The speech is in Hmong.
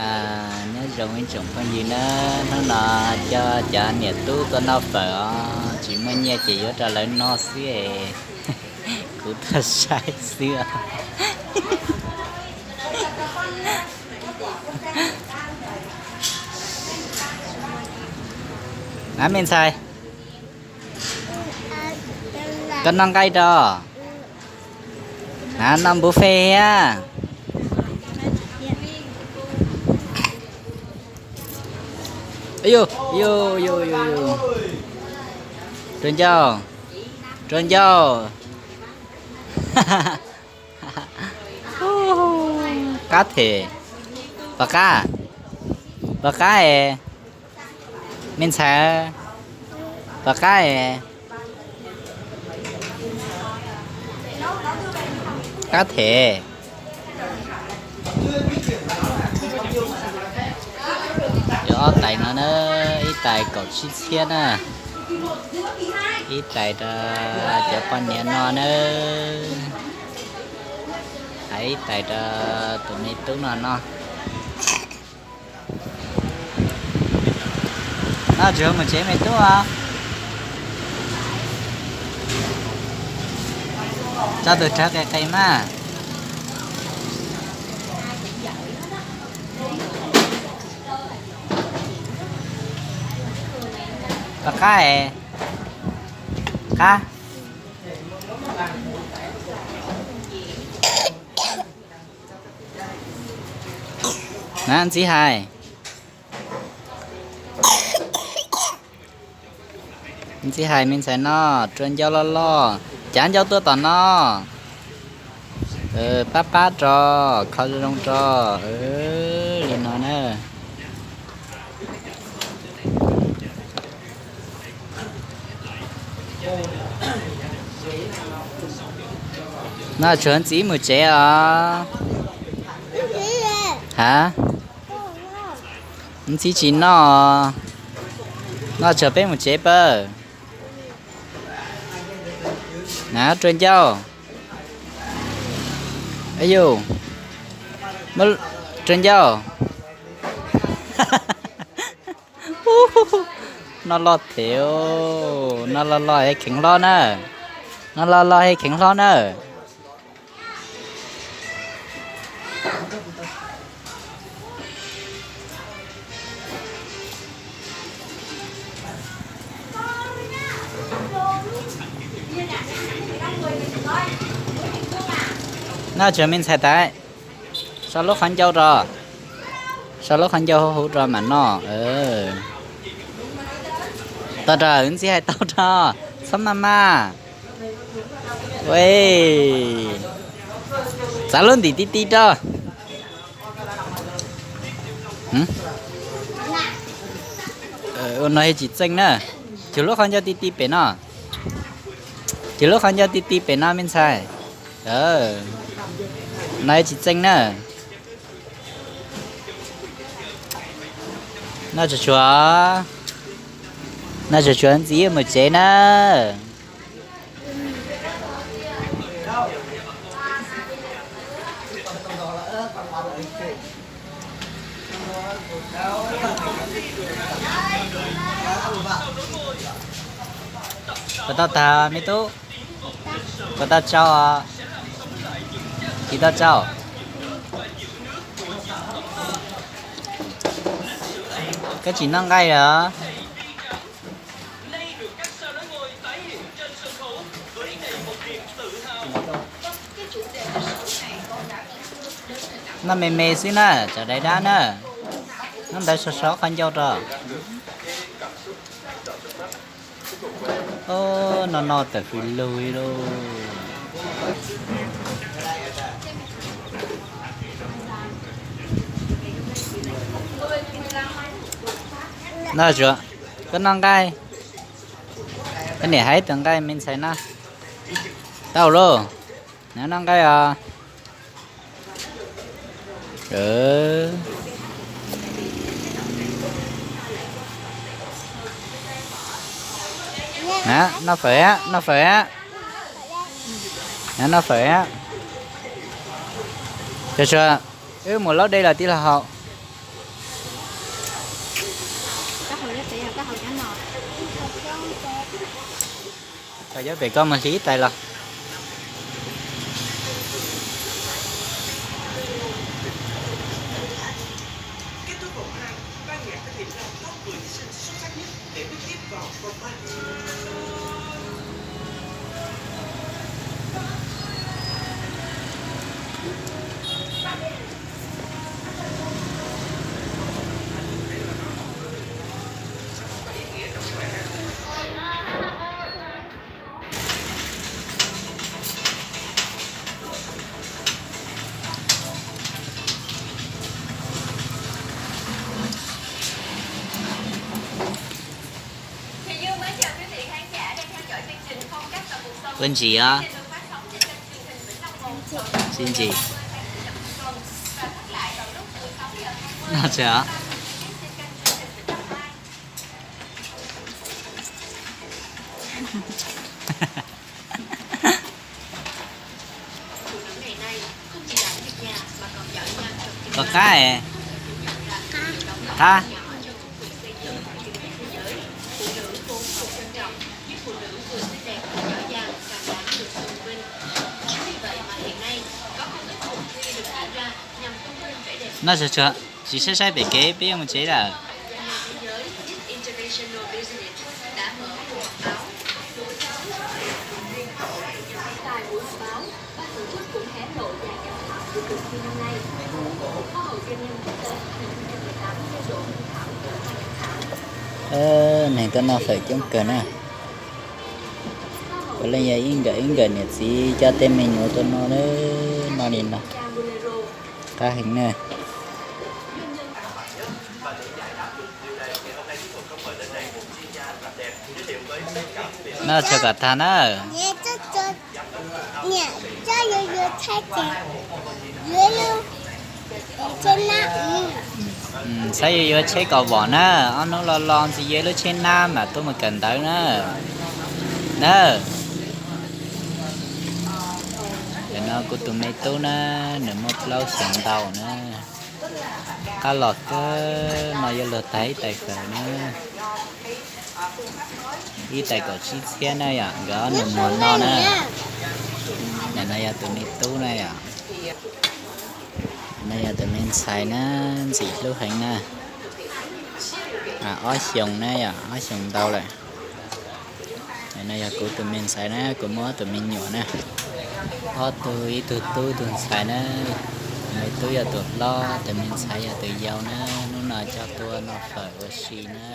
Nyob zoo ib tsoom phooj ywg na, hnub no coj cov niam tub tuaj noj fawm os, tsis muaj nyiaj ces yuav rau lawv noj xwb es kuv tuaj saib xwb os. Av me ntxhais, koj noj nqaij rau, av noj buffet thiab. Rua ncauj, rua ncauj. Qab them, pom qab, pom qab es, me ntxhais, pom qab es, qab them. Cov ob tais no na, ib tais kaum tsib txhiab na, ib tais rau cov poj niam no na, hais ib tais rau tus me tub no no. No tsis mus tsev me tub os. Tso tus rhawv qis qis mas. Rov qab es, qab. Na ntxiv hais, ntxiv hais me ntxhais no, rua ncauj loj loj, cav ncauj tuaj tom no, pab pab rau, kho zoo zoo rau, li no na. No tshuav ntxiv mus tsev os. Ha, ntxiv tsis noj, no tshuav peb mus tsev pawg. Na rua ncauj, yus, rua ncauj. No loj them, no loj loj es kheev hlob na, no loj loj es kheev hlob na. No tshuav me ntxhais tais, sau lub qhov ncauj rau, sau lub qhov ncauj huv huv rau mam noj. Tau rau, ntxiv hais tau rau, txhob maj maj. Txav lub ntim ti ti rau. Ua no tsis txeej na. Cug lub qhov ncauj ti ti pem no. Cug lub qhov ncauj ti ti pem no me ntxhais. No tsis txeej na. No tsuas tshuav, no tsuas tshuav ntxiv mus tsev na. Puas tau tag me tub? Puas tau tsau? Tsis tau tsau. Koj tsis noj nqaij los? Noj me me xwb na, tsav dai dab na. Nub ntawd sov sov qhov ncauj rau. No no tawm fws lug li lauj. No tsuas, koj noj nqaij. Koj niam hais ib tug nqaij me ntxhais na. Tau lauj, nov noj nqaij os. Noj fawm, noj fawm, noj fawm. Tsuas, wb mus laub dej los tij laug haus. Cov pem koj mus hliv ib tais los. Ua ntsis os. Sib ntsis. No tsis os. Koj qab, qab. No tsuag tsuag, tsis saib saib pem kev peb yuav mus tsev lawm. Neeg tuaj noj fawm coob kawg na. Puav leej yog ib nkawm ib nkawm niam txiv coj tej me nyuam tuaj noj, noj li no. Qab heev na. Noj tsuag kom tag na. Saib yuav yuav tsheb kom vom na, ob hnub los los ntxiv yuav lub tsheb nab mam tuaj mus kawm ntawv na. Na, nim no kuv tus me tub na, nws muaj plaub xyoos ntau na. Qab los kawg no yuav luag tag ib tais fawm na. Ib tais kaum tsib txhiab na yom, nkawd ob nus muag no na. Nim no yog tus me tub na yom. No yog tus me ntxhais na, ntxim hlub heev na. Ob xyoos na yom, ob xyoos ntau lawm. No yog kuv tus me ntxhais na, kuv muaj ob tug me nyuam na. Ob tug, ib tug tub ib tug ntxhais na. Tus me tub yog tus hlob, tus me ntxhais yog tus yau na. Hnub no coj tuaj noj fawm ua si na.